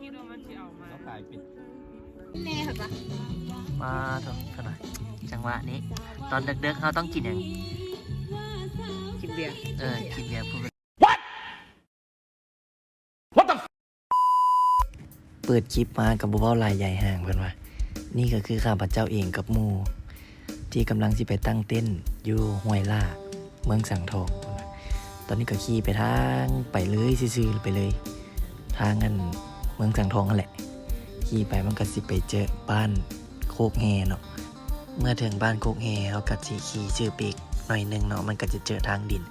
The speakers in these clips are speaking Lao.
ມາໂທ້ ຂະໜາດ ຈັງຫວະນີ້ ຕອນເດິກໆ ເຮົາຕ້ອງກິນຫຍັງ? ກິນເບຍ. ເອີ ກິນເບຍ. ເປີດຄລິບມາກໍບໍ່ເວົ້າຫຼາຍໃຫຍ່ຫ່າງ ເພິ່ນວ່າ. ນີ້ກໍຄືຂ້າພະເຈົ້າເອງກັບໝູ່ ທີ່ກຳລັງຊິໄປຕັ້ງເຕັນຢູ່ຫ້ວຍຫຼ້າ ເມືອງສັງທອງ. ຕອນນີ້ກໍຂີ່ໄປທາງໄປເລີຍ ຊື່ໆ ໄປເລີຍ ທາງອັນເມືອງສັງທອງຫັ້ນແຫຼະ. ຂີ່ໄປມັນກໍຊິໄປເຈີບ້ານໂຄກແຮ່ເນາະ. ເມື່ອເຖິງບ້ານໂຄກແຮ່ ເຮົາກໍຊິຂີ່ຊື່ໄປອີກໜ້ອຍໜຶ່ງເນາະ ມັນກໍຈະເຈີທາງດິນ.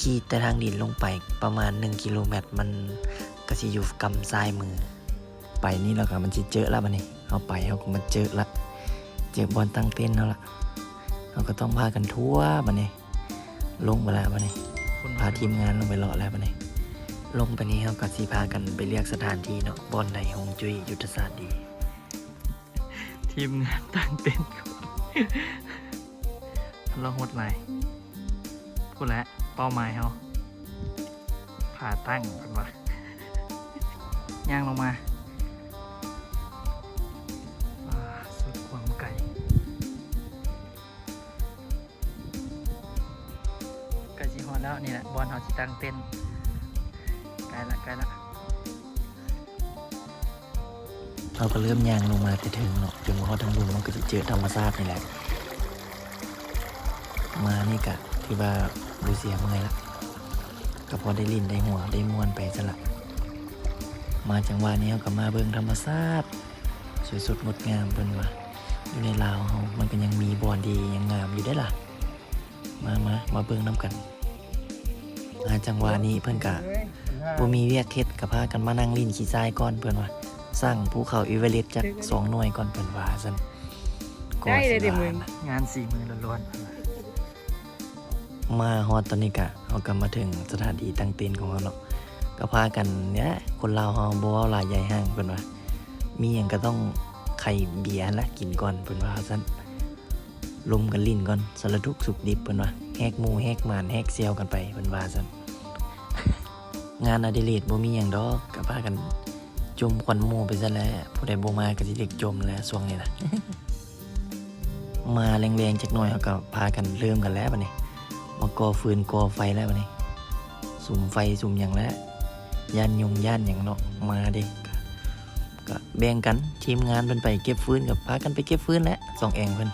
ຂີ່ແຕ່ທາງດິນລົງໄປປະມານໜຶ່ງກິໂລແມັດ ມັນກໍຊິຢູ່ກຳຊ້າຍມື. ໄປນີ້ແລ້ວກໍມັນຊິເຈີລະບາດນີ້ ເຮົາໄປເຮົາກໍມາເຈີລະ ເຈີບ່ອນຕັ້ງເຕັນເຮົາລະ. ເຮົາກໍຕ້ອງພາກັນທົວບາດນີ້ ລົງໄປລະບາດນີ້ ພາທີມງານລົງໄປເລາະແລ້ວບາດນີ້. ລົງໄປນີ້ເຮົາກໍຊິພາກັນໄປເລືອກສະຖານທີ່ເນາະ ບ່ອນໃດຮົວງຈຸ້ຍຍຸດທະສາດດີ. ທີມງານຕັ້ງເຕັນ ລະຫົດຫຼາຍ. ພຸ້ນແຫຼະເປົ້າໝາຍເຮົາ ຜາຕັ້ງເພິ່ນວ່າ. ຍ່າງລົງມາ ອ່າ ສຸດຄວາມໄກ ໃກ້ຊິຮອດແລ້ວ. ນີ້ແຫຼະບ່ອນເຮົາຊິຕັ້ງເຕັນ ໃກ້ລະ ໃກ້ລະ. ເຮົາກໍເລີ່ມຍ່າງລົງມາແຕ່ເທິງເນາະ ຈົນມາຮອດທາງລຸ່ມ ມັນກໍຊິເຈີທຳມະຊາດນີ້ແຫຼະ. ມານີ້ກະຖືວ່າບໍ່ເສຍເມື່ອຍລະ ກໍພໍໄດ້ຫຼິ້ນໄດ້ຫົວໄດ້ມ່ວນໄປຊັ້ນລະ. ມາຈັງຫວະນີ້ເຮົາກໍມາເບິ່ງທຳມະຊາດ ສວຍສົດງົດງາມ ເພິ່ນວ່າ. ຢູ່ໃນລາວເຮົາມັນກໍຍັງມີບ່ອນທີ່ຍັງງາມຢູ່ເດ້ລະ. ມາ ມາ ມາເບິ່ງນຳກັນ. ອາ ຈັງຫວະນີ້ເພິ່ນກະບໍ່ມີວຽກເຮັດ ກະພາກັນມານັ່ງຫຼິ້ນຂີ້ຊາຍກ່ອນ ເພິ່ນວ່າ. ສ້າງພູເຂົາເອເວີເຣັສຈັກສອງໜ່ວຍກ່ອນ ເພິ່ນວ່າຊັ້ນ. ກໍຊິວ່ານະ ງານສີມືລ້ວນໆ. ມາຮອດຕອນນີ້ກະ ເຮົາກະມາເຖິງສະຖານທີ່ຕັ້ງເຕັນຂອງເຮົາເນາະ. ກະພາກັນນີ້ແຫຼະ ຄົນລາວເຮົາບໍ່ເວົ້າຫຼາຍໃຫຍ່ຫ່າງ ເພິ່ນວ່າ. ມີຫຍັງກະຕ້ອງໄຂເບຍຫັ້ນລະກິນກ່ອນ ເພິ່ນວ່າຊັ້ນ. ລົມກັນຫຼິ້ນກ່ອນ ສາລະທຸກສຸກດິບ ເພິ່ນວ່າ. ແຮກໝູ່ແຮກໝານແຮກສ່ຽວກັນໄປ ເພິ່ນວ່າຊັ້ນ. ງານອະດິເລກບໍ່ມີຫຍັງດອກ ກະພາກັນຈົ່ມຄວັນໝູ່ໄປຊັ້ນແຫຼະ. ຜູ້ໃດບໍ່ມາກະຊິຖືກຈົ່ມແຫຼະຊ່ວງນີ້ນະ. ມາແລງໆ ຈັກໜ້ອຍເຮົາກະພາກັນເລີ່ມກັນແລ້ວບາດນີ້ ມາກໍ່ຟືນກໍ່ໄຟແລ້ວບາດນີ້ ສຸມໄຟສຸມຫຍັງແລ້ວ ຢ້ານຍຸງຢ້ານຫຍັງເນາະ. ມາເດ້ ກະແບ່ງກັນ ທີມງານເພິ່ນໄປເກັບຟືນ ກະພາກັນໄປເກັບຟືນແຫຼະ ສອງແອງເພິ່ນ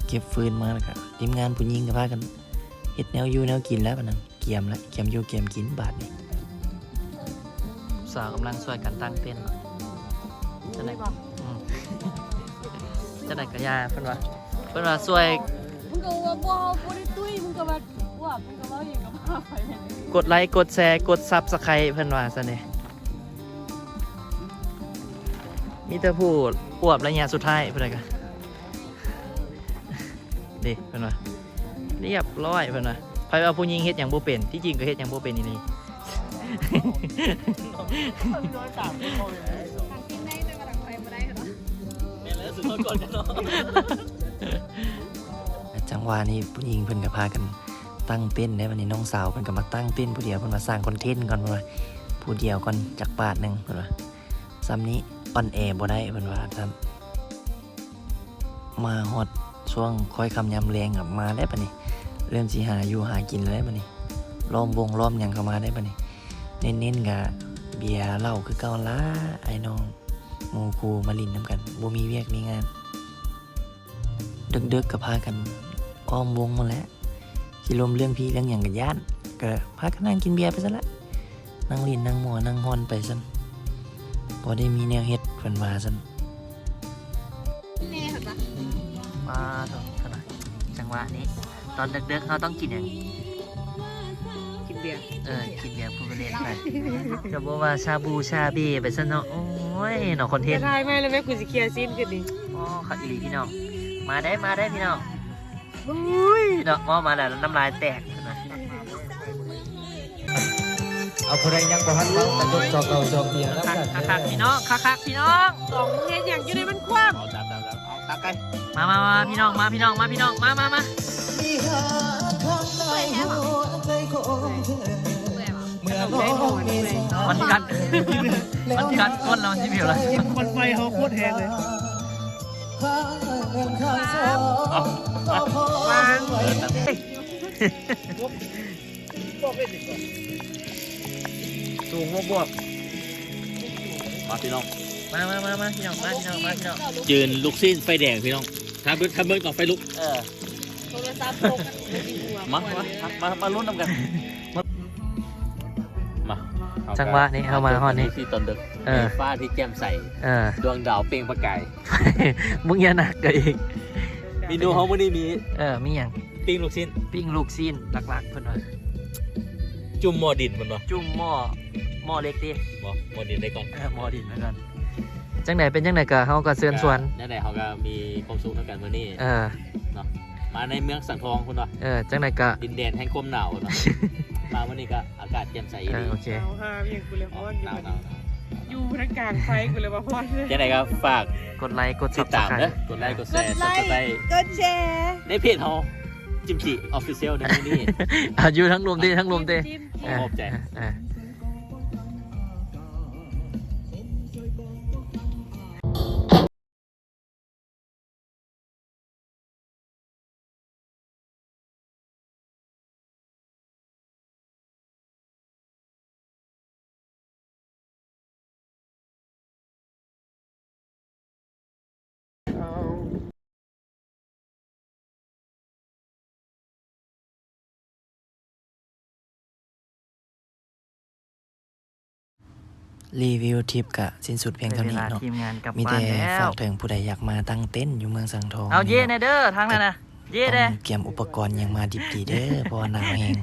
ເກັບຟືນມາ ແລ້ວກະທີມງານຜູ້ຍິງກະພາກັນເຮັດແນວຢູ່ແນວກິນແລ້ວບາດນັ້ນ. ກຽມລະ ກຽມຢູ່ກຽມກິນບາດນີ້. ສາວກຳລັງຊ່ວຍກັນຕັ້ງເຕັນເນາະ. ຈັ່ງໃດ ອືມ ຈັ່ງໃດກະຢ່າ ເພິ່ນວ່າ ເພິ່ນວ່າຊ່ວຍ. ມຶງກະວ່າບໍ່ ບໍ່ໄດ້ຕຸ້ຍ ມຶງກະວ່າອວບ ມຶງກະເວົ້າຫຍັງກະວ່າໄປ. ກົດໄລ ກົດແຊ ກົດຊັບສະໄຄ ເພິ່ນວ່າຊັ້ນເດ. ມີແຕ່ຜູ້ອວບໄລຍະສຸດທ້າຍ ຜູ້ໃດກະ ເດ້ ເພິ່ນວ່າ ລຽບຮ້ອຍ ເພິ່ນວ່າ. ໃຜວ່າຜູ້ຍິງເຮັດຫຍັງບໍ່ເປັນ ທີ່ຈິງກໍເຮັດຫຍັງບໍ່ເປັນອີ່ຫຼີ. ຈັງຫວະນີ້ຜູ້ຍິງເພິ່ນກໍພາກັນຕັ້ງເຕັນໄດ້. ບາດນີ້ນ້ອງສາວເພິ່ນກໍມາຕັ້ງເຕັນຜູ້ດຽວ ເພິ່ນວ່າສ້າງຄອນເທັນກ່ອນ ເພິ່ນວ່າ ຜູ້ດຽວກ່ອນຈັກບາດໜຶ່ງ ເພິ່ນວ່າ. ສ່ຳນີ້ອ່ອນແອບໍ່ໄດ້ ເພິ່ນວ່າຊັ້ນ. ມາຮອດຊ່ວງຄ້ອຍຄ່ຳຍາມແລງກໍມາແລ້ວບາດນີ້ ເລີ່ມຊິຫາຢູ່ຫາກິນແລ້ວບາດນີ້ ລ້ອມວົງລ້ອມຫຍັງເຂົ້າມາແລ້ວບາດນີ້. ເນັ້ນໆ ກະເບຍເຫຼົ້າຄືເກົ່າຫັ້ນລະ ອ້າຍນ້ອງໝູ່ຄູ່ມາຫຼິ້ນນຳກັນ ບໍ່ມີວຽກມີງານ. ເດິກໆ ກໍພາກັນອ້ອມວົງຫັ້ນແຫຼະ ຊິລົມເລື່ອງພີເລື່ອງຫຍັງກໍຢ້ານ ກໍພາກັນນັ່ງກິນເບຍໄປຊັ້ນລະ ນັ່ງຫຼິ້ນນັ່ງມົວນັ່ງຮ່ອນໄປຊັ້ນ ພໍໄດ້ມີແນວເຮັດ ເພິ່ນວ່າຊັ້ນ. ມາເຖິງຂະໜາດ ຈັງຫວະນີ້ ຕອນເດິກໆ ເຮົາຕ້ອງກິນຫຍັງ? ກິນເບຍ. ເອີ ກິນເບຍພູກະເລດໄປ ກໍບໍ່ວ່າຊາບູຊາເບໄປຊັ້ນເນາະ. ໂອ້ຍ ເນາະ ຄອນເທັນ. ຖ່າຍໃໝ່ແລ້ວແມ່ ກູຊິເຄຍຊີນຂຶ້ນນີ້. ອໍ ຄັກອີ່ຫຼີພີ່ນ້ອງ ມາໄດ້ ມາໄດ້ພີ່ນ້ອງ. ອຸ້ຍ ເນາະ ເວົ້າມາແລ້ວນ້ຳລາຍແຕກ. ເອົາ ຜູ້ໃດຍັງບໍ່ທັນເວົ້າກໍຍົກຈອກເຫຼົ້າຈອກເບຍນຳກັນເດີ. ຄັກໆ ພີ່ນ້ອງ ຄັກໆ ພີ່ນ້ອງ. ສອງ ເຮັດຫຍັງຢູ່ໃນມັນຄວາມ? ເອົາ ຕາມໆ ເອົາ ຕັກໄກ່. ມາໆ ມາ ພີ່ນ້ອງ ມາ ພີ່ນ້ອງ ມາ ພີ່ນ້ອງ ມາ ມາ ມາ. ມັນກັດ ມັນກັດຄົນແລ້ວມັນຊິເປັນແນວໃດ? ຄວັນໄຟເຮົາໂຄດແຮງເລີຍ. ວາງ ເອີ ຕັ້ງ ສູງບວກ ມາພີ່ນ້ອງ ມາ ມາ ມາ ມາ ພີ່ນ້ອງ ມາ ພີ່ນ້ອງ ມາ ພີ່ນ້ອງ ຈືນລູກຊີ້ນໄຟແດງພີ່ນ້ອງ ຖ້າເບິ່ງ ຖ້າເບິ່ງຕອນໄຟລຸກ ເອີ ໂທລະສັບຕົກ ມາ ມາ ມາ ມາລຸ້ນນຳກັນ ມາ ມາ ຈັງຫວະນີ້ເຮົາມາຮອດນີ້ ຕອນດຶກ ເອີ ໃນຟ້າທີ່ແຈ່ມໃສ ເອີ ດວງດາວເປັ່ງປະກາຍ ມຶງຢ່າໜັກກະອີກ ເມນູເຮົາມື້ນີ້ມີ ເອີ ມີຫຍັງ? ປີ້ງລູກຊີ້ນ ປີ້ງລູກຊີ້ນຫຼັກໆ ເພິ່ນວ່າ ຈຸ່ມໝໍ້ດິນແມ່ນບໍ່? ຈຸ່ມໝໍ້ ໝໍ້ເຫຼັກຕິ ບໍ່ ໝໍ້ດິນໄດ້ກ່ອນ ເອີ ໝໍ້ດິນໄວ້ກ່ອນ ຈັ່ງໃດເປັນຈັ່ງໃດກະເຮົາກະເຊີນຊວນ ແນວໃດເຮົາກະມີຄວາມສຸກນຳກັນມື້ນີ້ ເອີ ເນາະ ມາໃນເມືອງສັງທອງພຸ້ນເນາະ ເອີ ຈັ່ງໃດກະ ດິນແດນແຫ່ງຄວາມໜາວເນາະ ມາມື້ນີ້ກະອາກາດແຈ່ມໃສອີ່ຫຼີ ເອີ ໂອເຄ ໜາວຫາວຫຍັງ ກູເລີຍຮ້ອນຢູ່ ຢູ່ທາງກາງໄຟກູເລີຍວ່າຮ້ອນ ຈັ່ງໃດກະຝາກ ກົດໄລ ກົດ Subscribe ເດີ ກົດໄລ ກົດແຊ ກົດໄລ Subscribe ກົດແຊ ໃນເພຈເຮົາ ຈິມຈີ Official ໃນມື້ນີ້ ອ່ະ ຢູ່ທາງລຸ່ມຕິ ທາງລຸ່ມຕິ ຈິມຈີ ຂອບໃຈ ເອີ ເອີ ຣີວິວທຣິບກະສິ້ນສຸດພຽງເທົ່ານີ້ເນາະ ມີແຕ່ຝາກເຖິງຜູ້ໃດຢາກມາຕັ້ງເຕັນຢູ່ເມືອງສັງທອງ ເອົາເຢແດ່ເດີ ທາງນັ້ນນະ ເຢແດ່ ຕ້ອງກຽມອຸປະກອນຫຍັງມາດິບດີເດີ ເພາະວ່າໜາວແຮງ.